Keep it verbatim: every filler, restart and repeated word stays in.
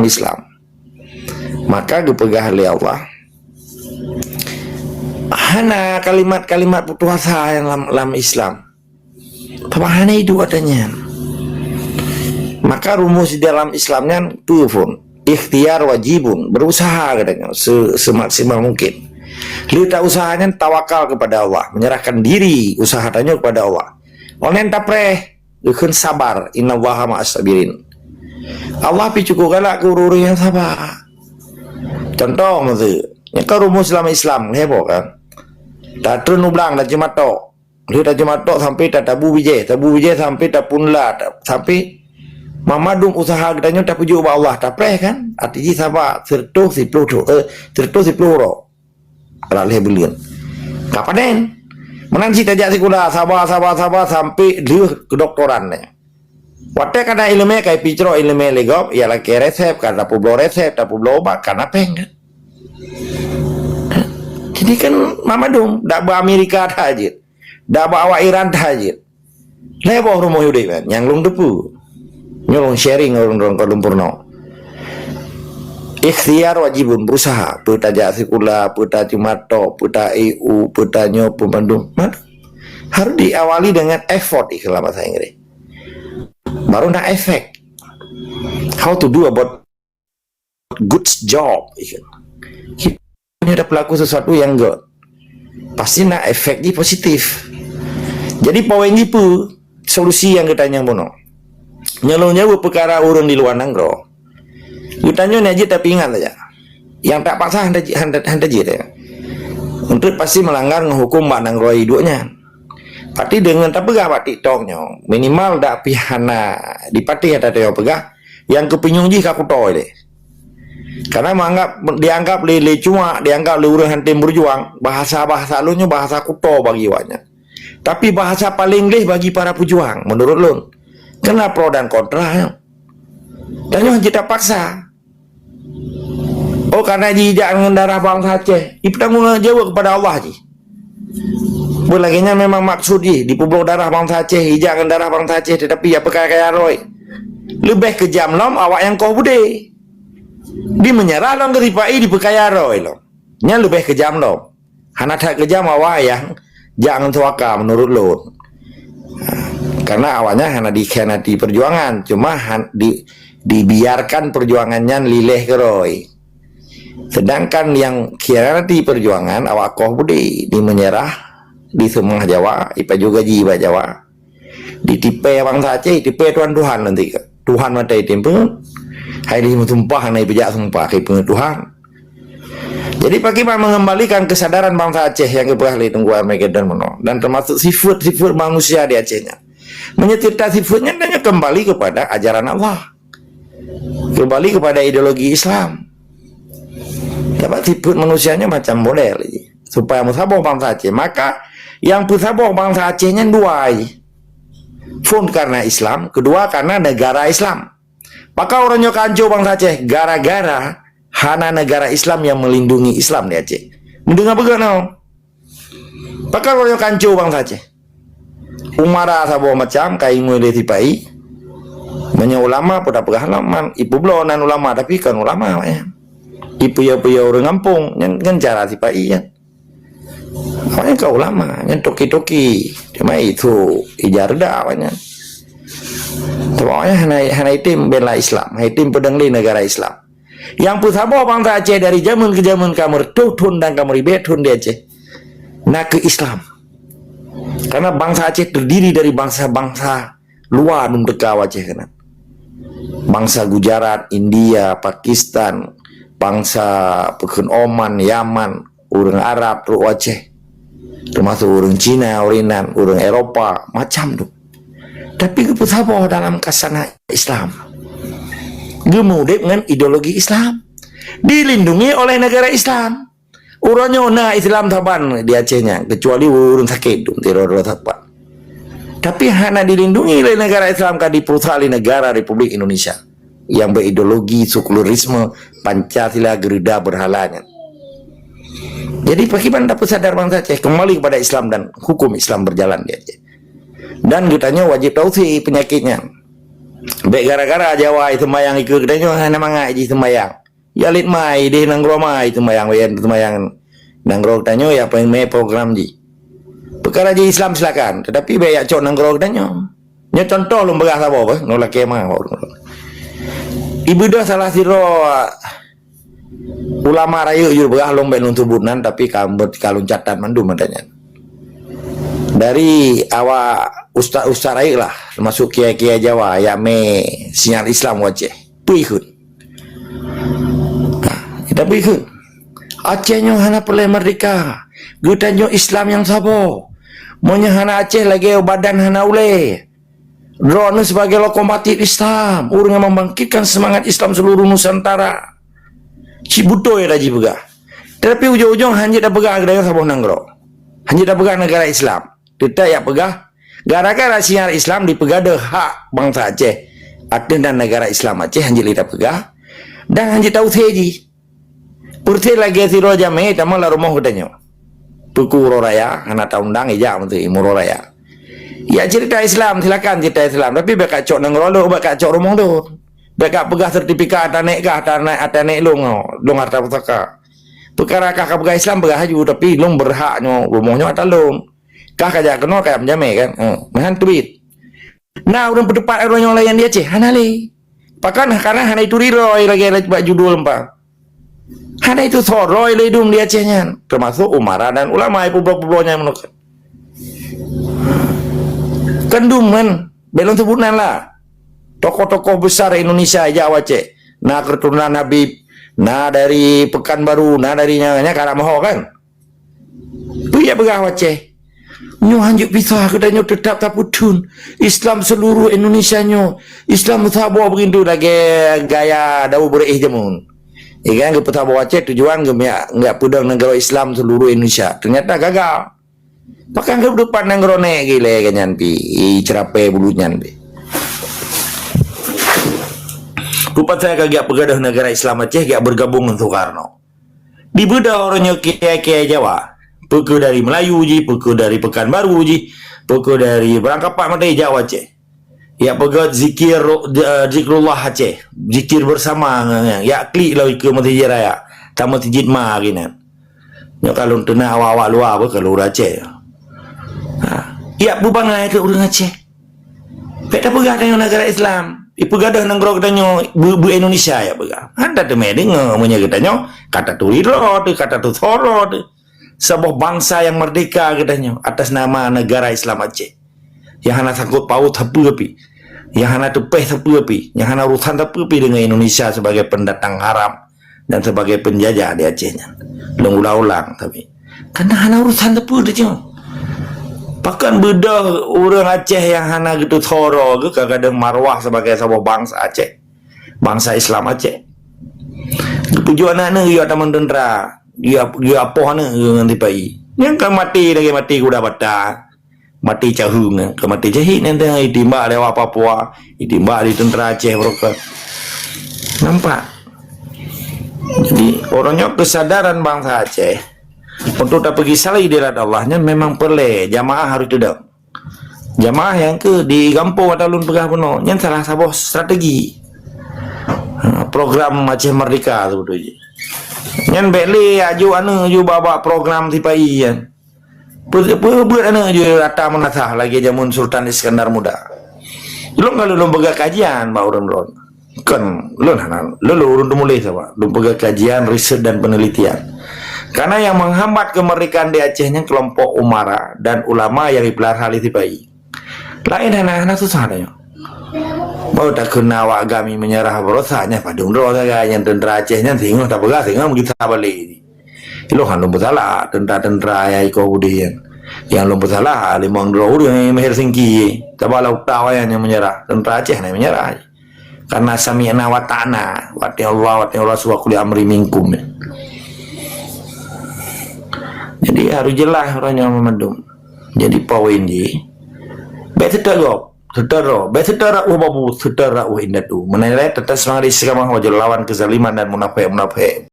Islam. Maka geupeugah lé Allah, hana kalimat-kalimat putus asa nyang lam, lam Islam. Tapi hana iduek ata nyan. Maka rumus di dalam Islam nyan peue phon? Ikhtiar wajibun, berusaha katanya se-, semaksimal mungkin. Lheueh ta usaha nyan tawakal kepada Allah, menyerahkan diri usaha tanyoe kepada Allah. Óh lheueh nyan tapreh, geukheun sabar, innallaha ma'as sabirin. Allah pi cukup galak keu ureuëng-ureuëng nyang saba. Contoh miseue, nyan ka rumus lam Islam, lhée boh kan. Tatreun u blang, tacimat tok. Lheueh tacimat tok sampai tatabu bijéh, tabu bijéh sampai tapun la, ta-, sampai mamandum usaha geutanyoe tapeujeuet ubak Allah, tapreh kan? Arti jih saba, sireutoh siploh tho-, eh, sireutoh siploh uroe. Rot lhée buleuen. Ka panen. Meunan cit tajak sikula, saba, saba, saba, sampai lheueh kedoktoran nyan. Watée ka na iéleumé, ka ipicrok iéleumé lé gob, ya lakée resep, ka tapeubloe resep, tapeubloe ubat, ka na péng kan. Jadi kan mamandum, dak bak Amerika that jeuet. Dak bak awak Iran that jeuet. Lhée boh rumoh udeb kan, nyang lôn teupeue. Nyoe lôn sharing ngon ureuëng-ureuëng ka lôn peurunoe. Ikhtiar wajibun, berusaha. Peue tajak sikula, peue tacimat tok, peue ta-I U, peue tanyoe, peue bandum. Harus diawali dengan effort, istilah bahasa Inggris. Baru na efek. How to do about good job. Kita pelaku sesuatu yang good, pasti na efek jih positif. Jadi, poin jih peue solusi nyang geutanyoe bunoe? Nyang lôn jaweueb peukara ureuëng di luwa nanggroe. Geutanyoe na jeuet tapi ingat saja. Nyang tak paksa hana ji-, hana, hana jeuet ya. Untuk pasti melanggar ngon hukum bak nanggroe iduek nyan. Tapi deungon tapeugah bak TikTok nyoe, minimal dak pih hana dipatéh ata tanyoe peugah, nyang keupinyueng jih ka kuto lé. Karena menganggap, dianggap lé, lé cuak, dianggap lé ureuëng hana tem berjuang, bahasa-bahasa lôn nyoe bahasa kuto bagi awaknyan. Tapi bahasa paling leh bagi para pejuang, menurut lôn. Kena pro dan kontra nyoe. Tanyoe hana jeuet tapaksa. Oh, karena jijak ngon darah bansa Aceh. Ipeutanggong jaweueb kepada Allah jih. Beulagée nyan memang maksud jih, dipeubloe darah bansa Aceh, ijak ngon darah bansa Aceh, tetapi ya peuka kaya roi. Leubeh keujam lom awak nyang koh beudé. Di meunyeurah lom keu sipa-i, dipeukaya roi lom. Nyan leubeh keujam lom. Hana that keujam awak nyang jak ngon suaka menurut lôn. Karena awaknyan hana dikhianati perjuangan, cuma han-, di, dibiarkan perjuangan nyan lileh keuroi. Sedangkan nyang khianati perjuangan, awak koh beudé, di meunyeurah, di seumah Jawa, ipajoh gaji bak Jawa. Ditipée bansa Aceh, itipée tuhan-tuhan nanti. Tuhan mata item pun. Hai di meusumpah, na ipejak sumpah, ipeungeut Tuhan. Jadi, pakriban mengembalikan kesadaran bansa Aceh nyang geupeugah lé Teungku Armageddon meunoe, dan termasuk sifat-sifat manusia di Aceh nyan. Meunyoe cerita sifat nyan, dan kembali kepada ajaran Allah. Kembali kepada ideologi Islam. Sebab sifat manusia nyan macam model, supaya meusaboh bansa Aceh. Maka, nyang peusaboh bansa Aceh nyan dua, phon karena Islam, kedua karena negara Islam. Maka uroe nyoe ka hanco bansa Aceh gara-gara hana negara Islam nyang melindungi Islam di Aceh. Meudeungoe beugöt nyoe. Pakon uroe nyoe ka hanco bansa Aceh. Umara saboh macam ka ingui lé sipa-i. Meunyoe ulama peue tapeugah lom, man, ipeubloe nan ulama, tapi kon ulama awaknyan. Ipeuyö-peuyö ureuëng gampông, nyan, nyan cara sipa-i nyan. Awaknyan ka ulama, nyan toki-toki. Cuma itu ija reuda awaknyan. Sebab awaknyan hana, hana item bela Islam, hana item peudong lé negara Islam. Nyang peusaboh bansa Aceh dari jameun keu jameun ka meureutoh thon dan ka meuribèe thon di Aceh, na kheueh Islam. Karena bansa Aceh terdiri dari bansa-bansa luwa dum teuka u Aceh keunan. Bansa Gujarat, India, Pakistan, bansa peukheun Oman, Yaman, ureuëng Arab trok u Aceh, teumasok ureuëng Cina, ureuëng inan, ureuëng Eropa, macam tu. Tapi geupeusaboh dalam khazanah Islam. Geumeuudép ngon ideologi Islam. Dilindungi oleh negara Islam. Uroe nyoe na Islam saban di Aceh nyan, kecuali ureuëng sakét tu, sidroe-droe saban. Tapi hana dilindungi lé negara Islam, ka dipeurusak lé negara Republik Indonesia nyang berideologi sekularisme Pancasila geureuda beurhala nyan. Jadi, pakriban tapeusadar bansa Aceh kembali kepada Islam dan hukum Islam berjalan di Aceh. Dan geutanyoe wajéb tausé peunyakét nyan. Bék gara-gara Jawa seumayang ikeue geutanyoe hana mangat jih seumayang. Ya lét mai deh nanggroe mai seumayang, ya seumayang nanggroe geutanyoe ya peureulée program jih. Peukara jih Islam silakan, tetapi bék ya cok nanggroe geutanyoe. Nyoe contoh lôn peugah saboh beh, ngon lakée ma. Ibeudôh salah sidroe ulama rayeuk jeuet peugah lôn bék lôn sebut nan, tapi ka, ka lôn catat mandum mata nyan. Dari awak ustaz-ustaz rayeuk lah, termasuk kiai-kiai Jawa, yak mé sinyal Islam u Aceh. Peue ikheun? Ha, tapi ikheun. Aceh nyoe hana peureulée merdeka. Geutanyoe Islam nyang saboh. Meunyoe hana Aceh lagée badan hana ulée. Droeneuh sebagai lokomotif Islam, ureuëng yang membangkitkan semangat Islam seluruh Nusantara. Cit beutôi dah jipeugah. Tetapi ujong-ujong hana jeuet tapeugah geutanyoe saboh nanggroe. Hana jeuet tapeugah negara Islam. Teutap ya peugah, gara-gara sinyal Islam dipeugadôh hak bansa Aceh. Ateueh nan negara Islam Aceh hana jeuet lé tapeugah dan hana jeuet tausé jih. Peureuté lagée sidroe jamé tamong lam rumoh geutanyoe. Teungku uroe raya hana taundang ijak meusti uroe raya. Ya cerita Islam, silakan cerita Islam, tapi bék ka cok nanggroe lôn, bék ka cok rumoh lôn. Bék ka peugah sertifikat atanék kah, atanék, atanék lôn, lôn harta pusaka. Peukara kah ka peugah Islam peugah laju, tapi lôn berhak nyoe, rumoh nyoe ata lôn. Kah ka jak keunoe ka jak meujamé kan? Eh, meuhan teubiet. Na ureuëng peuteupat ureuëng nyang laén di Aceh? Hana lé. Pakon? Karena hana ituri droe lagée bak judul empa. Hana itu soroi lé dum di Aceh nyan, termasuk umara dan ulama publoe-publoe nyang meunukon. Kan dum kan, bék lôn sebut nan lah. Tokoh-tokoh besar Indonesia ijak u Aceh. Na keturunan Habib, na dari Pekanbaru, na dari nya, nya ka na meuho kan. Peue ya peugah u Aceh? Nyoe hanjeuet pisah, geutanyoe teutap tapeutheun Islam seluruh Indonesia nyoe. Islam meusaboh begitu lagée gaya Daud Beureueh jameun. Ya kan, geupeusaboh Aceh tujuan geumeuyak, geumeuyak peudong nanggroe Islam seluruh Indonesia. Ternyata gagal. Pakon geudupat nanggroe nék gilée geuh nyan pi, i ceurapée bulut nyan pi. Peue pasai ka geujak peugadôh negara Islam Aceh, geujak bergabung ngon Soekarno. Dibeudôh uroe nyoe kiai-kiai Jawa, peu kheueh dari Meulayu jih, peu kheueh dari Pekanbaru jih, peu kheueh dari Barangkapat maté jak u Aceh. Ya peugét zikir, eh, zikrullah Aceh, zikir bersama ngon nyang, ya klik lom ikeue meuseujid raya, tameuseujid ma ginan. Nyoe ka lôn teunak awak-awak luwa beuh ka lôn ureuëng Aceh. Ha, ya beubangai keu ureuëng Aceh. Bék tapeugah tanyoe negara Islam. Ipeugadôh nanggroe geutanyoe beu, beu Indonesia ya peugah. Hana teumé deungoe meunyoe geutanyoe ka taturi droe teuh, ka tatusoe droe teuh. Saboh bansa nyang merdeka geutanyoe atas nama negara Islam Aceh. Nyang hana sangkot paut sapeue pi. Nyang hana teupéh sapeue pi. Nyang hana urusan sapeue pi deungon Indonesia sebagai pendatang haram dan sebagai penjajah di Aceh nyan. Lôn ulang-ulang tapi. Karena hana urusan sapeue tanyoe. Pakon beudôh ureuëng Aceh nyang hana geutusoe droe geuh ka gadôh marwah sebagai saboh bansa Aceh. Bansa Islam Aceh. Geupeujok aneuk-aneuk geuyue tamong teuntra, geuyue, geuyue apoh aneuk ngon sipa-i. Nyang ka maté lagée maté kuda bata, maté caheueng, ka maté jahit nyan teuh, itimbak lé awak Papua, itimbak lé teuntra Aceh baroe ka. Nampak? Jadi, uroe nyoe keusadaran bansa Aceh untuk tapeugisa lé idealat Allah nyan memang peureulée jamaah harôh teudong. Jamaah nyang keu di gampông ata lôn peugah bunoe, nyan salah saboh strategi. Ha, program Aceh Merdeka seubeutôi jih. Nyan bék lé aju aneuk ju bak-bak program sipa-i nyan. Peu-, peubeuet aneuk ju rata meunasah lagée jameun Sultan Iskandar Muda. Lôn ka lôn peugah kajian bak ureuëng droen. Kon, lôn hana, lôn, lôn ureuëng teumuléh saban. Lôn peugah kajian, riset dan penelitian. Karena yang menghambat kemerdekaan di Aceh nyan kelompok umara dan ulama yang dipelihara lé sipa-i. Laén hana, hana susah tanyoe. Baru takheun awak GAM menyerah beurasa nyan padum droe sagai nyang teuntra Aceh nyan singoh tapeugah singoh meugisa balek. Ilôn han lôn peusalah teuntra-teuntra nyang ikoh udeh nyan. Nyang lôn peusalah limong droe ureuëng nyang Helsinki. Taba lam utak awaknyan nyang menyerah. Teuntra Aceh na menyerah. Karena sami'na wa ta'na, wa ati'ullah wa ati'ur rasul wa ulil amri minkum. Jadi harus jelas uroe nyoe mandum. Jadi poin jih, bék seutôt gob, seutôt droe, bék seutôt rot u babu, seutôt rot u indatu. Meunan lé teutap seumangat istiqamah wajah lawan kezaliman dan munafék-munafék.